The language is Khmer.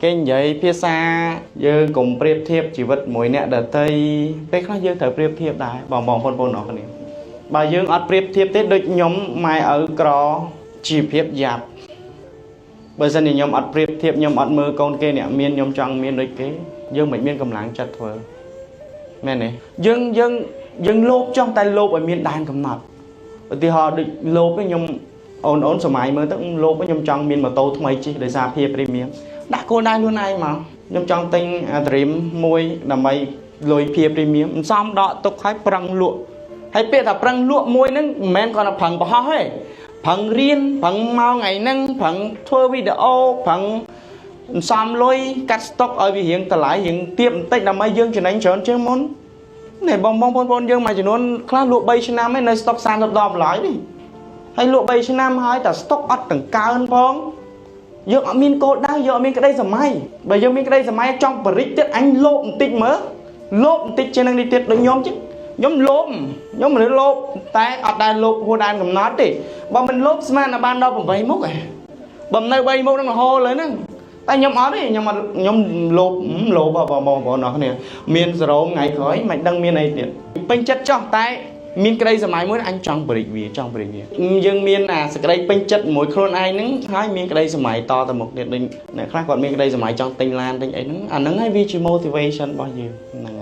គេនិយាយភាសាយើងកុំប្រៀបធៀបជីវិតមួយអ្នកដទៃពេលខ្លះយើងត្រូវប្រៀបធៀបដែរបងបងប្អូនអរគ្នាបើយើងអត់ប្រៀបធៀបទេដូចខ្ញុំម៉ែឪក្រជីវភាពយ៉ាប់បើសិនជាខ្ញុំអត់ប្រៀបធៀបខ្ញុំអត់មើលកូនគេអ្នកមានខ្ញុំចង់មានដូចគេយើងមិនមានកម្លាំងចិត្តធ្វើមែនទេយើងយើងយើងលោភចង់តែលោភឲ្យមានដែនកំណត់ឧទាហរណ៍ដូចលោភខ្ញុំអូនអូនសម័យមើលទៅលោភខ្ញុំចង់មានម៉ូតូថ្មីជិះដោយសារភាពព្រីមៀមដាក់គោលដៅខ្លួនឯងមកខ្ញុំចង់ទិញអា Dream មួយដើម្បីលុយភាពព្រីមៀមមិនសមដកទុកឲ្យប្រឹងលក់ហើយពាក្យថាប្រឹងលក់មួយហ្នឹងមិនមែនគ្រាន់តែប្រឹងប្រហោះទេប្រឹងរៀនប្រឹងមកថ្ងៃហ្នឹងប្រឹងធ្វើវីដេអូប្រឹងសំលុយកាត់ស្តុកឲ្យវារៀងតម្លៃរៀងទាបបន្តិចដើម្បីយើងចំណេញច្រើនជាងមុននេះបងបងប្អូនយើងមួយចំនួនខ្លះលក់3ឆ្នាំហើយនៅស្តុក30ដុល្លារនេះហើយលក់3ឆ្នាំហើយតែស្តុកអត់ទាំងកើនផងយើងអត់មានគោលដៅយើងអត់មានក្តីសម័យបើយើងមានក្តីសម័យចង់បរិចទៀតអញលោភបន្តិចមើលលោភបន្តិចជាងនឹងនេះទៀតដូចខ្ញុំចឹងខ្ញុំលោភខ្ញុំមិនលោភតែអត់ដែលលោភហួសដែនកំណត់ទេបើមិនលោភស្មានតែបានដល់8មុខឯងបើមិននៅ3មុខហ្នឹងរហូតលើហ្នឹងតែខ្ញុំអត់ទេខ្ញុំអត់ខ្ញុំលោភលោភបងបងប្អូនអរគ្នាមានសរោមថ្ងៃក្រោយមិនដឹងមានអីទៀតពេញចិត្តចោះតែមានក្តីសម័យមួយអញចង់បរិចវាចង់បរិចវាយើងមានអាសក្តីពេញចិត្តមួយខ្លួនឯងហ្នឹងហើយមានក្តីសម័យតទៅមុខទៀតដូចអ្នកខ្លះគាត់មានក្តីសម័យចង់ទិញឡានទិញអីហ្នឹងអាហ្នឹងហើយវាជា motivation របស់យើងហ្នឹង។